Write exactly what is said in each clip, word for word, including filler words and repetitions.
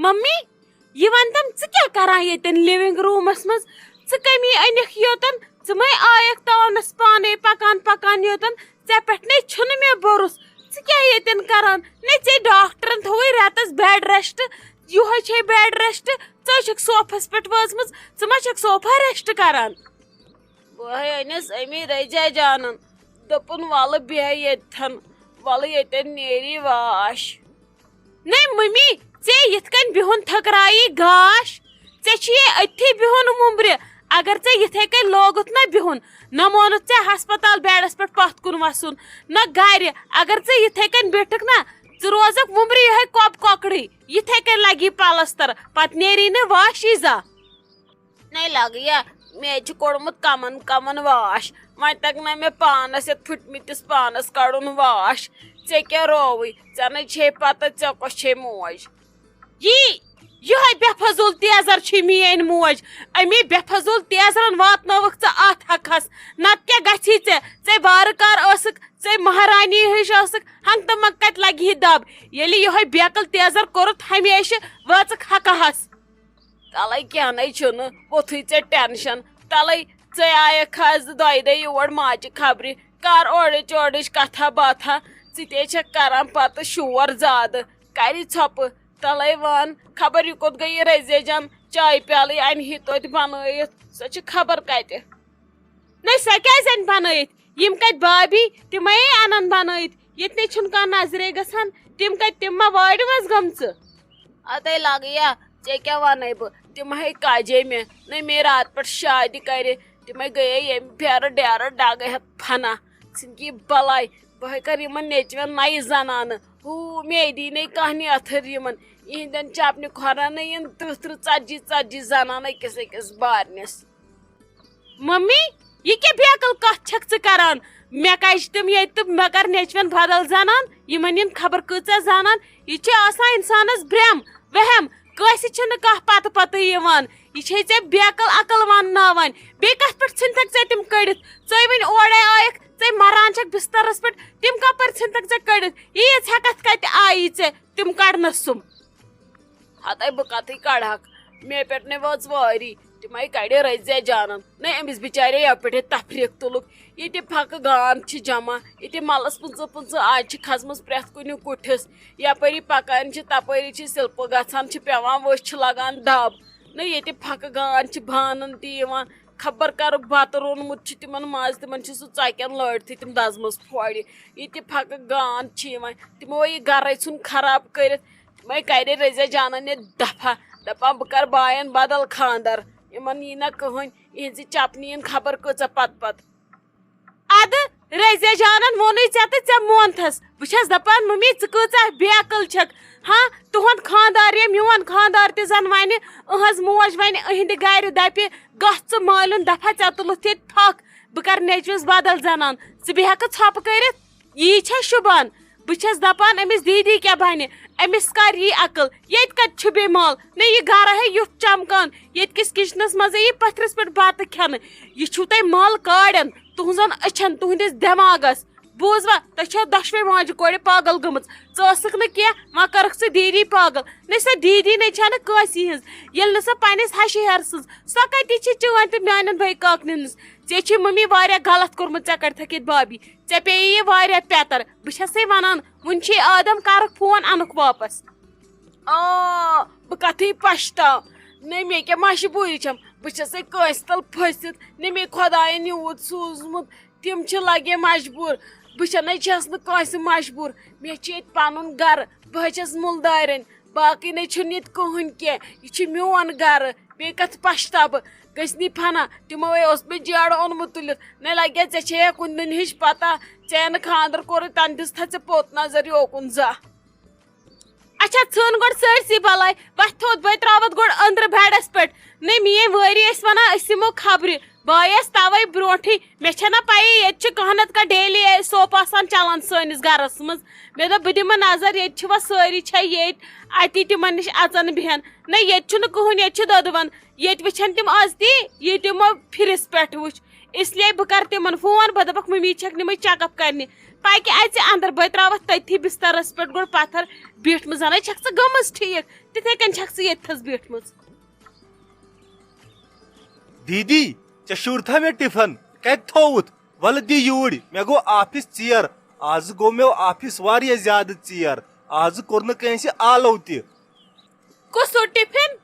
Mummy, یہِ وَن تَم، ژٕ کیٛاہ کَران ییٚتٮ۪ن لِونگ روٗمَس منٛز؟ ژٕ کَمی أنِکھ یوتَن؟ ژٕ مَے آیَکھ تاونَس پانَے پَکان پَکان یوتَن؟ ژےٚ پٮ۪ٹھ نے چھُنہٕ مےٚ بروسہٕ۔ ژٕ کیٛاہ ییٚتٮ۪ن کَران؟ نے ژےٚ ڈاکٹرَن تھوٚوُے رٮ۪تَس bed rest، یِہوٚے چھے bed rest۔ ژٕ چھَکھ صوفَس پٮ۪ٹھ وٲژمٕژ، ژٕ ما چھَکھ صوفا rest کَران؟ بہٕ ہے أنِس أمی رضیہ جانَن، دوٚپُن، "وَلہٕ بیٚہہ ییٚتھَن، وَلہٕ ییٚتٮ۪ن نیری واش۔" نے ممی، ژےٚ یِتھ کٔنۍ بِہُن تھٔکرایی گاش، ژےٚ چھُے أتھی بِہُن وُمبرِ۔ اگر ژےٚ یِتھَے کٔنۍ لوگُتھ نہ بِہُن، نہ مونُتھ ژےٚ ہسپتال بیڈس پٮ۪ٹھ پتھ کُن وسُن، نہ گرِ۔ اگر ژٕ یِتھَے کٔنۍ بیٹھکھ نہ، ژٕ روزکھ وُمبرِ یِہوٚے کۄب کۄکڑٕے۔ یِتھَے کٔنۍ لگی پلستر، پتہٕ نیری نہٕ واشی زانٛہہ۔ نے لگیا، مےٚ چھُ کوٚڑمُت کمن کمن واش، وۄنۍ تگہِ نہ مےٚ پانس یتھ پھُٹمٕتِس پانس کڑُن واش۔ ژےٚ کیٛاہ رووُے؟ ژےٚ نَے چھے پتہ ژےٚ کۄس چھے موج۔ یی، یِہوٚے بے فضوٗل تیزر چھُے میٛٲنۍ موج۔ اَمی بے فضوٗل تیزرن واتنٲوٕکھ ژٕ اتھ حقس۔ نتہٕ کیٛاہ گژھی ژےٚ؟ ژے وارٕ کار ٲسٕکھ، ژے مہرانی ہِش ٲسٕکھ، ہنٛگتہٕ منٛگہٕ کتہِ لگہِ ہے دب؟ ییٚلہِ یِہوٚے بیقل تیزر کوٚرُتھ ہمیشہٕ، وٲژٕکھ حقہس۔ تلے کینٛہہ نَے چھُنہٕ، ووٚتھُے ژےٚ ٹینشن۔ تلے ژٕ آیکھ آز دۄیہِ دۄہہِ یور ماجہِ خبرِ، کر اورٕچ یورٕچ کتھا باتھا۔ ژٕ تے چھکھ کران پتہٕ شور زیادٕ۔ کرِ ژھۄپہٕ۔ تلے وَن، خبر یہِ کوٚت گٔیہِ رزیہ جان؟ چایہِ پیالٕے انہِ ہے توتہِ بنٲیِتھ، سۄ چھِ خبر کتہِ۔ نَے، سۄ کیٛازِ اَنہِ بنٲیِتھ؟ یِم کَتہِ بابی؟ تِمَے اَنَن بنٲیِتھ۔ ییٚتہِ نے چھُنہٕ کانٛہہ نظرے گژھان۔ تِم کَتہِ، تِم ما وارِ منٛز گٔمژٕ؟ اَتے لگیا، ژےٚ کیٛاہ وَنَے بہٕ؟ تِم ہے کاجے مےٚ۔ نَے، مے رات پٮ۪ٹھ شادِ کَرِ۔ تِمَے گٔیے ییٚمہِ پھیرٕ ڈیرٕ ڈگہٕ ہٮ۪تھ فنا۔ ژھٕنکہِ بلاے۔ بہٕ ہے کَرٕ یِمَن نیٚچوٮ۪ن نَیہِ زنانہٕ۔ ہُہ، مے دی نے کانٛہہ نیتھٕر یِمَن۔ یِہِنٛدٮ۪ن چپنہِ کھۄرن نے یِن تٕرٛہ تٕرٛہ، ژتجی ژتجی زنانہٕ أکِس أکِس بارنِس۔ ممی، یہِ کیٛاہ بے عقل کتھ چھکھ ژٕ کران؟ مےٚ کجہِ تِم ییٚتہِ تہٕ مےٚ کر نیٚچوٮ۪ن بدل زنان، یِمن یِن خبر کۭژاہ زنان۔ یہِ چھِ آسان انسانس برٛم، وہم، کٲنٛسہِ چھِنہٕ کانٛہہ پتہٕ پتہٕ یِوان۔ یہِ چھے ژےٚ بے عقل عقل ونناوان۔ بیٚیہِ کتھ پٮ۪ٹھ ژھٕنتھکھ ژےٚ تِم کٔڑِتھ؟ ژٕے وٕنہِ اورے آیکھ، ژٕے مران چھکھ بسترس پٮ۪ٹھ، تِم کپٲرۍ ژھٕنتھکھ ژےٚ کٔڑِتھ؟ ییٖژ ہٮ۪کتھ کتہِ آیی ژےٚ تِم کڑنس سُم؟ ہتے بہٕ کتھٕے کڑہکھ، مےٚ پٮ۪ٹھ نے وٲژ وٲری، تِمے کڑِ رٔزیا جانن۔ نے أمِس بِچارے یپٲرۍ تفریٖق تُلُکھ۔ ییٚتہِ پھکہٕ گانٛد چھِ جمع، ییٚتہِ ملس پٕنٛژٕ پٕنٛژٕ آنٛچہِ کھژمٕژ پرٛٮ۪تھ کُنہِ کُٹھِس۔ یپٲری پکان چھِ، تپٲری چھِ سِلپہٕ گژھان، چھِ پٮ۪وان، ؤسۍ چھِ لگان دب۔ نے ییٚتہِ پھکہٕ گانٛد چھِ بانن تہِ یِوان۔ خبر کرُکھ بتہٕ روٚنمُت چھُ تِمن منٛز، تِمن چھِ سُہ ژۄکٮ۪ن لٲرتھٕے تِم دزمٕژ پھوڑِ۔ ییٚتہِ پھکہٕ گانٛد چھِ یِوان، تِمو یہِ گرے ژھُن خراب کٔرِتھ۔ تِمے کرے رٔزیا جانن یہِ دفعہ، دپان، "بہٕ کرٕ باین بدل خاندر، یِمن یی نہ کٕہٕنۍ، یِہنٛزِ چپنہِ یِن خبر کۭژاہ پتہٕ پتہٕ۔" ادٕ رٔزیا جانن ووٚنُے ژےٚ تہٕ ژےٚ مونتھس۔ بہٕ چھس دپان، ممی، ژٕ کۭژاہ بے عقل چھکھ۔ ہاں، تُہُنٛد خاندار یا میون خاندار تہِ زن ونہِ، أہنٛز موج ونہِ أہنٛدِ گرِ، دپہِ، "گژھ ژٕ مٲلِن دفعہ، ژےٚ تُلُتھ ییٚتہِ پھکھ، بہٕ کرٕ نیٚچوِس بدل زنان، ژٕ بیٚہکھٕ ژھۄپہٕ کٔرِتھ؟" یی چھےٚ شوٗبان۔ بہٕ چھَس دَپان، أمِس دیٖدی کیٛاہ بَنہِ؟ أمِس کَر یی عقل؟ ییٚتہِ کَتہِ چھُ بیٚیہِ مَل؟ نہ، یہِ گَرٕ ہے یُتھ چَمکان، ییٚتہِ کِس کِچنَس منٛزٕے یی پٔتھرِس پٮ۪ٹھ بَتہٕ کھٮ۪نہٕ۔ یہِ چھُو تۄہہِ مَل کاڑٮ۪ن، تُہٕنٛزَن أچھَن، تُہٕنٛدِس دٮ۪ماغَس۔ بوٗزوا، تۄہہِ چھو دۄشوَے ماجہِ کورِ پاگل گٔمٕژ۔ ژٕ ٲسٕکھ نہٕ کینٛہہ، وۄنۍ کٔرٕکھ ژٕ دیٖدی پاگل۔ نہ، سۄ دیٖدی نَے چھَنہٕ کٲنٛسہِ ہِنٛز۔ ییٚلہِ نہٕ سۄ پنٛنِس ہَشہِ ہٮ۪رٕ سٕنٛز، سۄ کَتہِ چھِ چٲنۍ تہٕ میٛانٮ۪ن بٲے کاکنٮ۪ن ہٕنٛز؟ ژےٚ چھے مٔمی واریاہ غلط کوٚرمُت، ژےٚ کَڑتھَکھ ییٚتہِ بابی۔ ژےٚ پیٚیہِ یہِ واریاہ پیٚتر۔ بہٕ چھسے ونان، وُنہِ چھے آدم، کرکھ فون، انکھ واپس۔ آ، بہٕ کتھٕے پشتاو۔ نہ مےٚ کیٛاہ مجبوٗری چھم، بہٕ چھسے کٲنٛسہِ تل پھٔسِتھ، نہ مےٚ خۄداین یوٗت سوٗزمُت، تِم چھِ لگے مجبوٗر۔ بہٕ چھنَے چھس نہٕ کٲنٛسہِ مجبوٗر، مےٚ چھُ ییٚتہِ پنُن گرٕ، بہٕ ہے چھس مُلدارٮ۪ن۔ باقٕے نے چھُنہٕ ییٚتہِ کٕہٕنۍ کینٛہہ، یہِ چھُ میون گرٕ۔ بیٚیہِ کتھ پشتاو بہٕ؟ گٔژھ نی فنا، تِمو ہے اوس مےٚ جیڑٕ اوٚنمُت تُلِتھ۔ نے لگیا ژےٚ چھے یا کُنہِ دُنہِچ پتہ؟ ژےٚ نہٕ خاندر کوٚرُے، تنہٕ دِژتھا ژےٚ پوٚت نظر یوکُن زانٛہہ؟ اچھا، ژھٕن گۄڈٕ سٲرسٕے بلاے، وۄتھ تھوٚد بٲے، ترٛاوَتھ گۄڈٕ أنٛدرٕ بیڈس پٮ۪ٹھ۔ نے میٲنۍ وٲری ٲسۍ ونان، أسۍ یِمو خبرِ۔ بہٕ آیس توے برونٹھٕے، مےٚ چھےٚ نہ پیی ییٚتہِ چھُ کانٛہہ نتہٕ کانٛہہ daily soap آسان چلان سٲنِس گرس منٛز۔ مےٚ دوٚپ، بہٕ دِمہٕ نظر، ییٚتہِ چھِوا سٲری، چھا ییٚتہِ اتی تِمن نِش اژان بیٚہن؟ نہ، ییٚتہِ چھُنہٕ کٕہٕنۍ، ییٚتہِ چھِ دۄدوَن۔ ییٚتہِ وٕچھن تِم از تی، یہِ تِمو پھرِس پٮ۪ٹھ وٕچھ۔ اس لیے بہٕ کرٕ تِمن فون، بہٕ دپکھ، ممی چھکھ نِمٕژ چیک اپ کرنہِ۔ پکہِ اژِ اندر، بہٕ تراوتھ تٔتھی بسترس پٮ۪ٹھ گۄڈٕ پتھر۔ بیٖٹھمٕژ زنے چھکھ ژٕ گٔمٕژ ٹھیٖک، تِتھے کٔنۍ چھکھ ژٕ ییٚتھس بیٖٹھمٕژ۔ دیٖدی، ژےٚ شوٗرتھا مےٚ ٹِفن؟ کتہِ تھووُتھ؟ ولہٕ دِ یوٗرۍ، مےٚ گوٚو آفس ژیر۔ آز گوٚو مےٚ آفس واریاہ زیادٕ ژیر۔ آز کوٚر نہٕ کٲنٛسہِ آلو تہِ۔ کُس ہیوٗ ٹِفن؟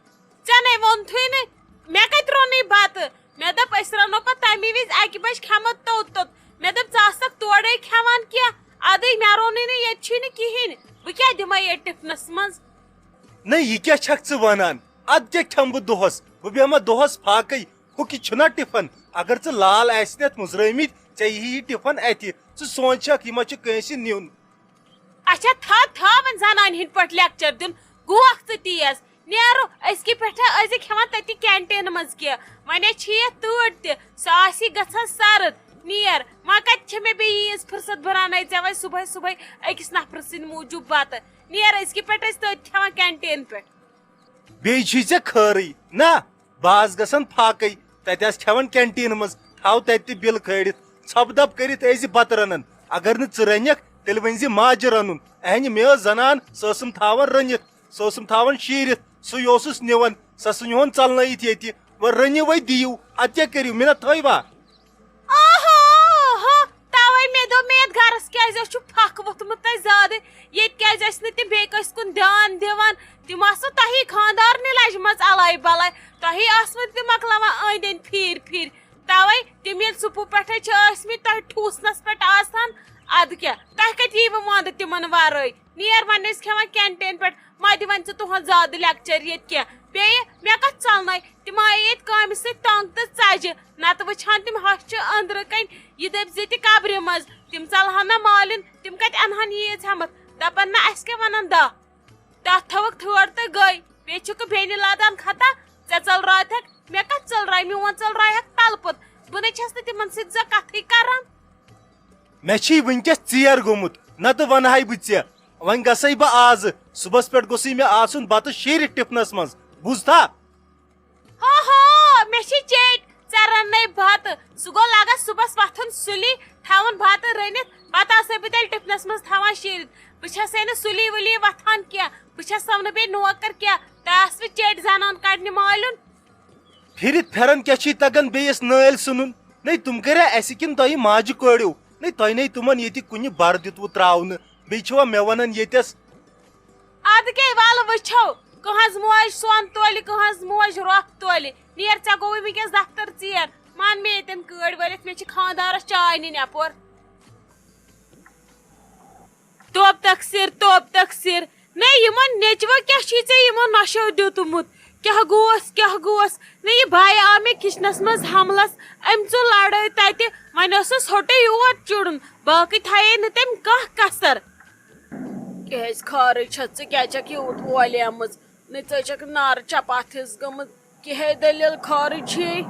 ژےٚ نے ووٚنتھٕے نہٕ۔ مےٚ کتہِ روٚنُے بتہٕ؟ مےٚ دوٚپ، أسۍ رنو پتہٕ تمی وِزِ اکہِ بجہِ، کھٮ۪مو توٚت توٚت۔ مےٚ دوٚپ، ژٕ آسکھ تورے کھٮ۪وان کینٛہہ۔ ادٕے مےٚ روٚنُے نہٕ، ییٚتہِ چھُے نہٕ کِہیٖنۍ۔ بہٕ کیٛاہ دِمے ییٚتہِ ٹِفنس منٛز؟ نہ، یہِ کیٛاہ چھکھ ژٕ ونان؟ ادٕ کیٛاہ کھٮ۪مہٕ بہٕ دۄہس؟ بہٕ بیٚہمہ دۄہس فاقے۔ ہُہ کہِ چھُنہ ٹِفن؟ اگر ژٕ لال آسہِ نتھ مُزرٲومٕتۍ، ژےٚ یِیہِ یہِ ٹِفن اتھِ۔ ژٕ سونٛچکھ، یہِ ما چھُ کٲنٛسہِ نیُن؟ اچھا، تھاو تھاو وۄنۍ زنانہِ ہٕنٛدۍ پٲٹھۍ لیکچر دیُن۔ گوکھ ژٕ تیز۔ نیرو، أزکہِ پٮ۪ٹھٕ ٲسۍ زِ کھٮ۪وان تٔتی کینٹین منٛز کینٛہہ۔ وۄنۍ چھِ یتھ تۭر تہِ، سۄ آسی گژھان سرد۔ نیر، وۄنۍ کتہِ چھےٚ مےٚ بیٚیہِ ییٖژ فرصت؟ بہٕ رنَے ژےٚ وۄنۍ صبحٲے صبحٲے أکِس نفرٕ سٕنٛدِ موٗجوٗب بتہٕ۔ نیر، أزکہِ پٮ۪ٹھٕ ٲسۍ تٔتۍ کھٮ۪وان کینٹین پٮ۪ٹھ۔ بیٚیہِ چھُے ژےٚ خٲرٕے۔ نہ، بہٕ آس گژھان فاقے۔ تتہِ آس کھٮ۪وان کینٹین منٛز، تھاو تتہِ تہِ بِل کھٲلِتھ۔ ژھۄپہٕ دَب کٔرِتھ ٲسۍ زِ بتہٕ رنان۔ اگر نہٕ ژٕ رنکھ، تیٚلہِ ؤنۍ زِ ماجہِ رنُن۔ اہنہِ مےٚ ٲس زنان، سۄ ٲسٕم تھاوان رٔنِتھ، سۄ ٲسٕم تھاوان شیٖرِتھ، سُے اوسُس نِوان، سۄ ژھٕنہِ ہون ژلنٲیِتھ ییٚتہِ۔ وۄنۍ رٔنِو وۄنۍ دِیِو، ادٕ کیٛاہ کٔرِو، مےٚ نہ تھٲیوا؟ آہا، آہا، توے مےٚ دوٚپ، مےٚ یتھ گرس کیازِ چھُ پھکھ ووٚتھمُت تۄہہِ زیادٕ؟ ییٚتہِ کیازِ ٲسۍ نہٕ تِم بیٚیہِ کٲنٛسہِ کُن دیان دِوان؟ تِم آسہٕ تۄہی خانٛدارنہِ لجہِ منٛز الے بلے، تۄہی آسوٕ تِم مۄکلاوان أنٛدۍ أنٛدۍ پھیٖرۍ پھیٖرۍ۔ توے تِم ییٚلہِ سُپہٕ پٮ۪ٹھے چھِ ٲسمٕتۍ تۄہہِ ٹھوٗسنس پٮ۪ٹھ آسان، ادٕ کیٛاہ، تۄہہِ کتہِ ییٖوٕ وۄندٕ تِمن ورٲے؟ نیر، وۄنۍ ٲسۍ کھٮ۪وان کینٹین پٮ۪ٹھ، مہ دِ وۄنۍ ژٕ تُہُنٛد زیادٕ لیکچر ییٚتہِ کینٛہہ۔ بیٚیہِ مےٚ کتھ ژلنَے، تِم آیہِ ییٚتہِ کامہِ سۭتۍ تنگ تہٕ ژجہِ، نتہٕ وٕچھہن تِم ہۄچھِ أنٛدرٕ کنۍ یہِ دٔپۍ زِ تہِ قبرِ منٛز۔ تِم ژلہن نہ مالِن، تِم کتہِ انہن ییٖژ ہٮ۪متھ؟ دپن نہ، اسہِ کیٛاہ ونن دہ؟ تتھ تھٲوٕکھ تھٲڑ تہٕ گٔے۔ بیٚیہِ چھُکھ بیٚنہِ لدان خطا، ژےٚ ژلراتھکھ، مےٚ کتھ ژلرایہِ؟ میون ژلرایہکھ تلہٕ پوٚت۔ بہٕ نے چھس نہٕ تِمن سۭتۍ زانٛہہ کتھٕے کران۔ مےٚ چھُے وٕنکیٚس ژیر گوٚمُت، نتہٕ ونہٕ ہاے بہٕ ژےٚ۔ وۄنۍ گژھے بہٕ آزٕ۔ صُبحس پٮ۪ٹھ گوٚژھُے مےٚ آسُن بتہٕ شیٖرِتھ ٹِفنس منٛز، بوٗزتھا؟ ہو ہو، مےٚ چھِ چیٚٹۍ، ژےٚ رننے بتہٕ۔ سُہ گوٚو لگس صُبحس وۄتھُن سُلی، تھاوُن بتہٕ رٔنِتھ، پتہٕ آسے بہٕ تیٚلہِ ٹِفنس منٛز تھاوان شیٖرِتھ۔ بہٕ چھسے نہٕ سُلی وُلی وۄتھان کینٛہہ، بہٕ چھسو نہٕ بیٚیہِ نوکر کینٛہہ، تۄہہِ آسوٕ چیٚٹۍ زنان کڑنہِ مالیُن۔ پھِرِتھ پھٮ۪رن کیٛاہ چھُے تگان بیٚیِس نٲلۍ سُنُن؟ نے تِم کٔریا اسہِ کِنہٕ تۄہہِ ماجہِ کورِیو؟ نے تۄہہِ نے تِمن ییٚتہِ کُنہِ بر دیُتوٕ تراونہٕ، بیٚیہِ چھِوا مےٚ ونان ییٚتٮ۪س؟ ادٕ کیٛاہ، ولہٕ وٕچھو، کٕہٕنٛز موج سۄن تولہِ، کٕہٕنٛز موج رۄپھ تولہِ۔ نیر، ژےٚ گوٚوُے وٕنکیٚس دفتر ژیر، مان مےٚ ییٚتٮ۪ن گٲڑۍ وٲلِتھ، مےٚ چھِ خانٛدارس چاے نِنۍ اپور۔ توب تقصیر، توب تقصیر۔ نے، یِمن نیٚچوٕ کیٛاہ چھُے ژےٚ یِمو نشو دیُتمُت؟ کیٛاہ گوس، کیٛاہ گوس؟ نے، یہِ بایہِ آو مےٚ کچنس منٛز حملس، أمۍ ژوٚل لڑٲے تتہِ، وۄنۍ اوسُس ہوٚٹُے یوت چُڑُن، باقٕے تھایے نہٕ تٔمۍ کانٛہہ کسر۔ کیٛازِ خارٕج چھَتھ ژٕ؟ کیٛازِ چھَکھ یوٗت وولیمٕژ؟ نہ ژٕ چھَکھ نارٕ چپاتھ ہِس گٔمٕژ۔ کِہے دٔلیٖل خارٕج چھے؟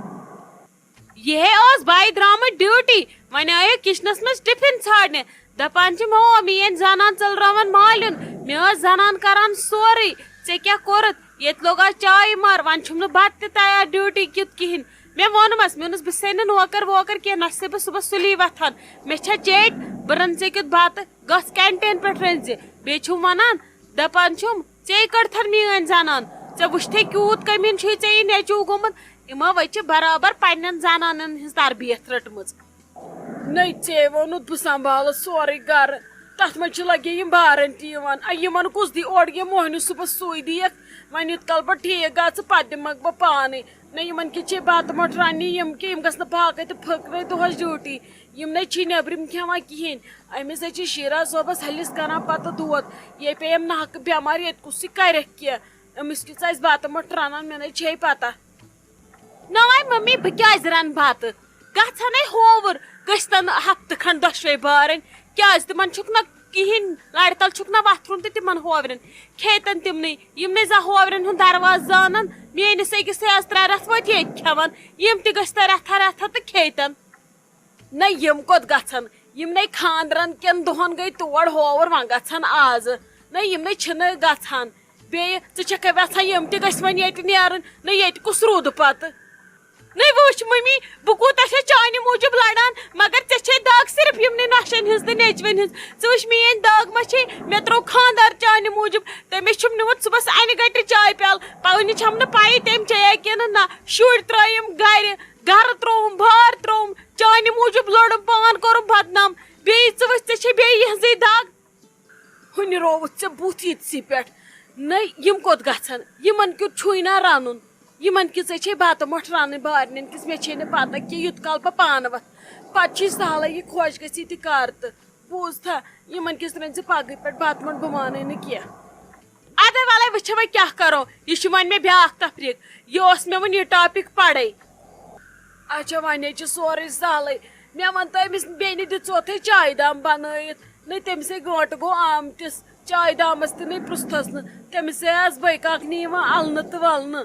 یِہے ٲس بایہِ درٛامٕژ ڈیوٹی، وۄنۍ آیہِ کچنس منٛز ٹفن ژھانڈنہِ۔ دپان چھِ، مو، میٲنۍ زنان ژٔلراوان مالیُن، مےٚ ٲس زنان کران سورُے، ژےٚ کیٛاہ کوٚرُتھ؟ ییٚتہِ لوٚگ آز چایہِ مر، وۄنۍ چھُم نہٕ بتہٕ تہِ تیار ڈیوٹی کیُتھ کِہینۍ۔ مےٚ ووٚنمس، مےٚ ووٚنُس، بہٕ چھسے نہٕ نوکر ووکر کینٛہہ، نہ چھسے بہٕ صُبحس سُلی وۄتھان، مےٚ چھےٚ چیٚٹۍ، بہٕ رنہٕ ژےٚ کیُتھ بتہٕ، گژھ کینٹین پٮ۪ٹھ رٔنۍ زِ۔ بیٚیہِ چھُم ونان، دپان چھُم، ژے کٔڑتھن میٲنۍ زنان، ژےٚ وٕچھتھے کیوٗت کٔمیٖن چھُے ژےٚ یہِ نیٚچوٗ گوٚمُت۔ یِمو وٕچھِ برابر پننٮ۪ن زنانن ہٕنٛز تربیت رٔٹمٕژ۔ نٔے ژے ووٚنُتھ بہٕ سنبھالہٕ سورُے گرٕ، تتھ منٛز چھِ لگے یِم بارن تہِ یِوان۔ اے، یِمن کُس دی اورٕ یہِ موہنیو صُبحس سُے دِیکھ؟ وۄنۍ یُتھ کال بہٕ ٹھیٖک گژھٕ، پتہٕ دِمکھ بہٕ پانے۔ نہ، یِمن کِتھ چھے بتہٕ مۄٹھ رننہِ، یِم کہِ یِم گژھن نہٕ پاکے تہٕ پھٔکرے دۄہس ڈیوٹی۔ یِم نے چھِ نیبرِم کھٮ۪وان کِہینۍ۔ أمِس ہے چھِ شیرا صٲبس ہلِس کران پتہٕ دود۔ یے پیٚیَم ناکہٕ بٮ۪مار، ییٚتہِ کُس یہِ کرٮ۪کھ کینٛہہ؟ أمِس کیُتھ آسہِ بتہٕ مۄٹھ رنان، مےٚ نے چھے پتہ۔ نہ وۄنۍ ممی، بہٕ کیازِ رنہٕ بتہٕ؟ گژھن ہے ہووُر، گٔژھتن ہفتہٕ کھنڈ دۄشوے بارٕنۍ۔ کیازِ تِمن چھُکھ نہ کِہینۍ، لرِ تل چھُکھ نہ وتھرُن تہٕ تِمن ہوورٮ۪ن کھیتن تِمنٕے۔ یِم نے زانٛہہ ہوورٮ۪ن ہُنٛد دروازٕ زانن، میٲنِس أکِس تھٲے از ترٛےٚ رٮ۪تھ وٲتۍ ییٚتہِ کھٮ۪وان، یِم تہِ گٔژھۍ تن رٮ۪تھا رٮ۪تھا تہٕ کھیتن۔ نہ، یِم کوٚت گژھن؟ یِم نے خاندرن کٮ۪ن دۄہن گٔے تور ہووُر، وۄنۍ گژھن آز۔ نہ، یِم نے چھِنہٕ گژھان۔ بیٚیہِ ژٕ چھکھے یژھان یِم تہِ گٔژھۍ وۄنۍ ییٚتہِ نیرٕنۍ؟ نہ، ییٚتہِ کُس روٗد پتہٕ؟ نٔے وٕچھ مٔمی، بہٕ کوٗتاہ چھَس چانہِ موٗجوٗب لڑان، مگر ژےٚ چھے دگ صرف یِمنٕے نۄشَن ہٕنٛز تہٕ نیٚچوٮ۪ن ہٕنٛز۔ ژٕ وٕچھ میٛٲنۍ دگ ما چھے؟ مےٚ ترٛوو خانٛدار چانہِ موٗجوٗب، تٔمِس چھُم نیوٗمُت صُبحَس اَنہِ گَٹہِ چایہِ پیٛالہٕ، پَوٕنہِ چھَم نہٕ پَیی تٔمۍ چیٚیا کِنہٕ نہ۔ شُرۍ ترٛٲیِم گَرِ، گَرٕ ترٛووُم، بار ترٛووُم، چانہِ موٗجوٗب لوٚڑُم، پان کوٚرُم بدنام۔ بیٚیہِ ژٕ وٕچھ، ژےٚ چھے بیٚیہِ یِہٕنٛزٕے دگ۔ ہُنہِ رووُتھ ژےٚ بُتھ ییٚتسٕے پٮ۪ٹھ۔ نَے، یِم کوٚت گژھن؟ یِمن کیُتھ چھُے نا رَنُن؟ یِمن کِژَے چھے بَتہٕ مۄٹھ رَنٕنۍ بارنٮ۪ن کِس؟ مےٚ چھے نہٕ پَتہ کینٛہہ، یوٗت کال بہٕ پانہٕ وَتھ۔ پَتہٕ چھُے سہلٕے، یہِ خۄش گژھی تہِ کر تہٕ۔ بوٗز تھا، یِمن کِس رٔنۍ زِ پَگہٕے پٮ۪ٹھ بَتہٕ مۄٹھ، بہٕ مانَے نہٕ کینٛہہ۔ اَدٕ وَلَے وٕچھو وۄنۍ کیٛاہ کَرو، یہِ چھُ وۄنۍ مےٚ بیٛاکھ تفریٖق، یہِ اوس مےٚ وۄنۍ یہِ ٹاپِک پَڑے۔ اچھا، وۄنۍ حظ چھُ سورُے سہلٕے۔ مےٚ وَن تہٕ أمِس بیٚنہِ دِژوتھٕے چایہِ دام بَنٲیِتھ، نَے تٔمِسے گٲنٛٹہٕ گوٚو آمتِس، چایہِ دامَس تہِ نَے پرٛژھتھَس نہٕ۔ تٔمِسے آسہٕ بٲے کاکنہِ یِوان اَلنہٕ تہٕ وَلنہٕ۔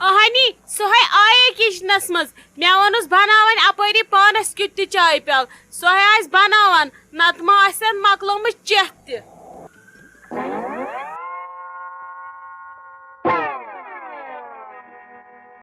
اہنی، سۄ ہے آیے کِچنَس منٛز۔ مےٚ ووٚنُس بَناوَن اَپٲری پانَس کیُتھ تہِ چایہِ پیٛالہٕ۔ سۄ ہے آسہِ بَناوان، نَتہٕ ما آسٮ۪ن مۄکلٲمٕژ چٮ۪تھ تہِ۔